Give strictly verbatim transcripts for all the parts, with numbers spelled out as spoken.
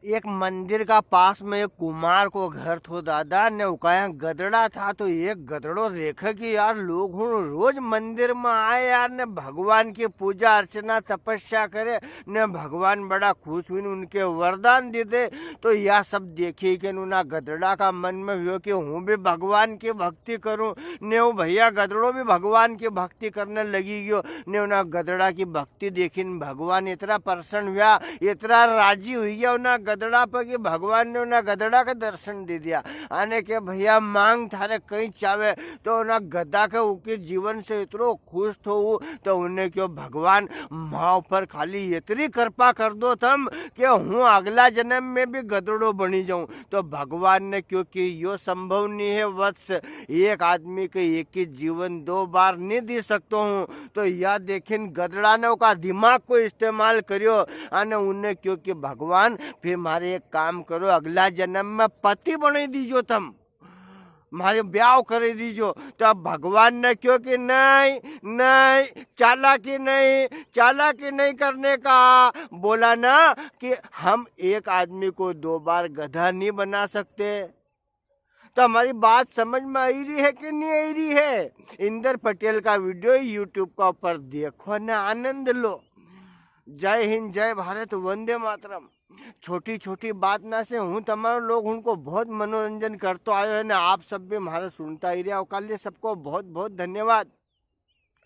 एक मंदिर का पास में एक कुमार को घर थो दादा, ने उका यां गदड़ा था। तो एक गदड़ो देखे कि यार, लोग हुण रोज मंदिर में आए यार, ने भगवान की पूजा अर्चना तपस्या करे, ने भगवान बड़ा खुश हुई, उनके वरदान दे दे। तो या सब देखी के उना गदड़ा का मन में हुयो कि हूँ भी भगवान की भक्ति करूँ। ने वो भैया गदड़ो भी भगवान की भक्ति करने लगी गयो। ने उना गदड़ा की भक्ति देखी ने भगवान इतना प्रसन्न हुआ, इतना राजी हुई गया उना गदड़ा पर कि भगवान ने उना गदड़ा का दर्शन दे दिया। अने के, "भैया, मांग, थारे कई चावे।" तो उना गदा के उके जीवन से इतरो खुश थो हूँ, तो उन्हें क्यो, "भगवान, माँ ऊपर खाली इतरी कृपा कर दो तम कि हूँ अगला जन्म में भी गदड़ो बनी जाऊं।" तो भगवान ने क्यो कि यो संभव नहीं है वत्स, एक आदमी के एक ही जीवन दो बार नहीं दी सकतो हूँ। तो या देखिन गदड़ा ने उका दिमाग को इस्तेमाल करियो, अने उन्हें क्यो कि भगवान, फिर मारे एक काम करो, अगला जन्म में पति बने दीजो तम, मारे ब्याव करे दीजो। तो अब भगवान ने क्यो कि नहीं, नहीं, चालाकी नहीं, चालाकी नहीं करने का। बोला ना कि हम एक आदमी को दो बार गधा नहीं बना सकते। तो हमारी बात समझ में आई रही है कि नहीं आई रही है? इंदर पटेल का वीडियो YouTube का ऊपर देखो ने आनंद लो। जय हिंद, जय भारत, वंदे मातरम। छोटी छोटी बात ना से हूँ तमारो लोग उनको बहुत मनोरंजन करतो आयो है ने आप सब भी म्हारे सुनता ही रहा। ओका लिए सबको बहुत बहुत धन्यवाद।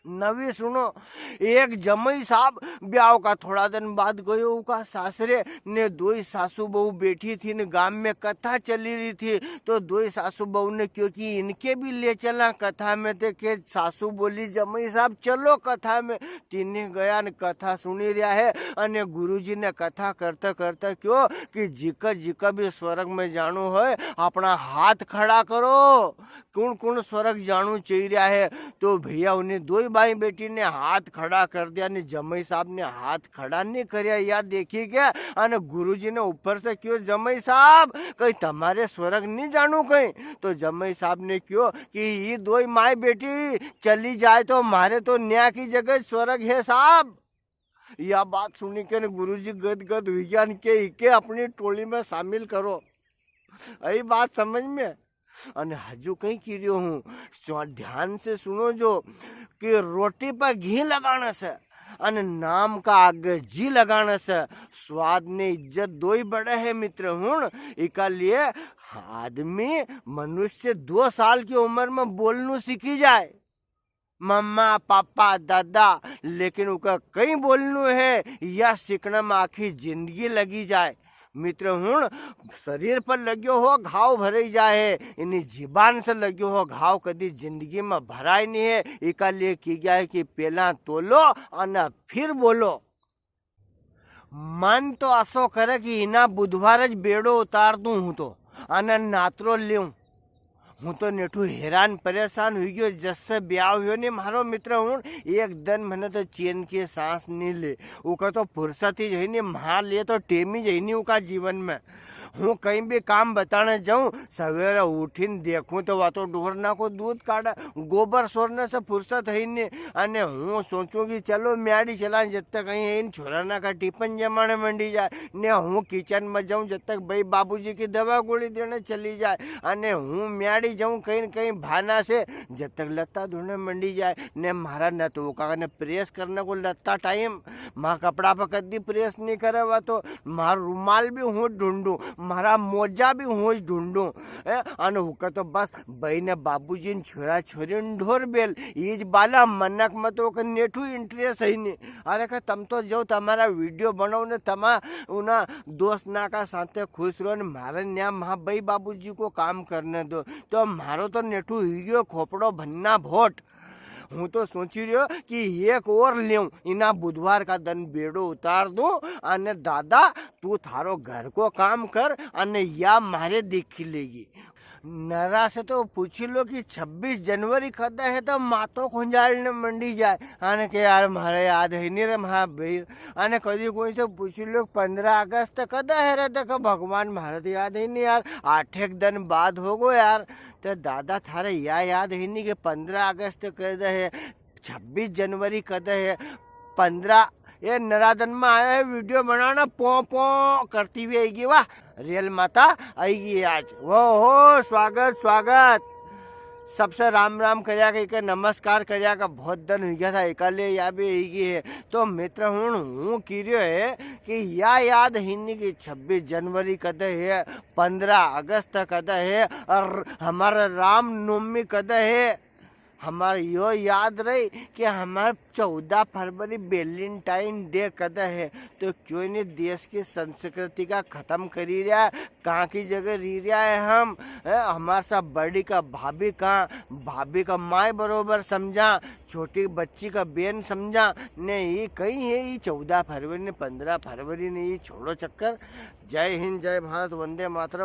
नवी सुनो, एक जमई साहब ब्याव का थोड़ा दिन बाद गयो उका सासरे ने दोई सासू बहू बैठी थी ने गाम में कथा चली रही थी। तो दोई सासू बहू ने क्यो कि इनके भी ले चला कथा में, ते के सासू बोली, "जमई साहब चलो कथा में।" तीने गया ने कथा सुनी रहा है। अने गुरुजी ने कथा करता करता क्यो कि जिका जिका भी स्वर्ग में जानो होय, अपना हाथ खड़ा करो। कुण कुण स्वर्ग जाणू चाही रहा है? तो भैया, उन्हें दोई बाई बेटी ने हाथ खड़ा कर दिया, ने जमई साहब ने हाथ खड़ा नहीं करया। या देखी के, अने गुरुजी ने ऊपर से क्यो, "जमई साहब, कई तमारे स्वर्ग नहीं जाणू कई?" तो जमई साहब ने क्यो कि "ये दोई माई बेटी चली जाए तो म्हारे तो न्या की जगह स्वर्ग है साहब।" या बात सुनी के ने गुरुजी गदगद हुई गया ने के इके अपनी टोली में शामिल करो। आई बात समझ में? अने हजू कई की रियो हूँ, स्वा-, ध्यान से सुनो जो कि रोटी पर घी लगाने से अने नाम का आगे जी लगाने से स्वाद ने इज्जत दो ही बड़े है मित्र हुण। इका लिए आदमी मनुष्य दो साल की उम्र में बोलनू सीखी जाए। मम्मा, पापा, दादा, लेकिन उका कई बोलनू है, या सीखने में आखी जिंदगी लगी जाए। मित्र हुण, शरीर पर लग्यो हो घाव भराई जाए, इनी जीबान से लग्यो हो घाव कदी जिंदगी में भराय नहीं है। इका लिए की गया है कि पेला तोलो अने फिर बोलो। मन तो असो करे कि इना बुधवार ज बेड़ो उतार दूं हूं तो, अने नातरो लेऊं। हूं तो नेठू हैरान परेशान हुई गयो, जस से ब्याव हुयो ने म्हारो मित्र हुण, एक दन मने तो चैन की सांस नी ले। उका तो फुर्सत ही जई नी, म्हार लिए तो टेम ही जई नी उका जीवन में। हूँ कई भी काम बताने जाऊँ, सवेरे उठीन देखूँ तो वा तो ढोरना को दूध काढ़े, गोबर सोरने से फुर्सत है ही नी। अने हूँ सोचूँ कि चलो म्याड़ी चला, जब तक कहीं है इन छोराना का टिफिन जमाने मंडी जाए। ने हूँ किचन में जाऊँ, जब तक भाई बाबूजी की दवा गोली देने चली जाए। अने हूँ म्याड़ी जाऊँ, कहीं न कहीं भाना से, जब तक लत्ता धोने मंडी जाए। ने म्हारा न तो वो का ने प्रेस करने को लत्ता टाइम, म्हारा कपड़ा पर कदी प्रेस नी करे वा तो, म्हारा रुमाल भी हूँ ढूंढूं, म्हारा मोजा भी हूँ ढूंढूं। ए, अन हुके तो बस बई ने बाबूजी ने छोरा छोरी ने ढोर बेल, ईज बाला मनक में तो ओके नेठू interest है नी। अरे के तम तो जो तमारा video बनाओ ने तमा उना दोस्त ना का साथे खुश रहो ने म्हारे न्या म्हा बई बाबूजी को काम करने दो। तो म्हारो तो नेठू हुई गयो खोपड़ो भन्ना भोट। हूँ तो सोची रह्यो कि एक और लेऊं, इना बुधवार का दन बेड़ो उतार दूं, अने दादा, तू थारो घर को काम कर, अने या म्हारे देखी लेगी। नरा से तो पूछी लो कि छब्बीस जनवरी कदा है, तो मातो खुंजाल ने मंडी जाए। अने के, "यार, म्हारे याद है नी रे, म्हारा भाई।" अने कदी कोई से पूछी लो, "पन्द्रह अगस्त कदा है रे?" तो के, "भगवान, म्हारे तो याद है नी यार, आठ एक दन बाद होगो यार।" तो दादा, थारे या याद है नी कि पन्द्रह अगस्त कदे है, छब्बीस जनवरी कदे है, पन्द्रह ये नराधन में आयो है वीडियो बनाना, पो पो करती हुई आएगी। वाह, रेल माता आएगी आज। वो हो, स्वागत, स्वागत। सबसे राम राम करया के, के नमस्कार करया का, बहुत दिन हुई गया था इकाले, या भी आएगी है। तो मित्र हुण, हूँ की रह्यो है कि या याद ही नहीं कि छब्बीस जनवरी कदे है, पन्द्रह अगस्त कदे है और हमारा रामनवमी कदे है। हमारे यो याद रही कि हमारे चौदह फरवरी Valentine Day कदे है, तो क्यों नहीं देश की संस्कृति का खत्म करी रहा है? कहाँ की जगह रह रहा है हम? हैं, हमारे साथ बड़ी का भाभी का, भाभी का माय बरोबर समझा, छोटी बच्ची का बेन समझा। ने ये कहीं है, ये चौदह फरवरी ने, पन्द्रह फरवरी ने, ये छोड़ो चक्कर। जय हिंद, जय भारत, वंदे मातरम।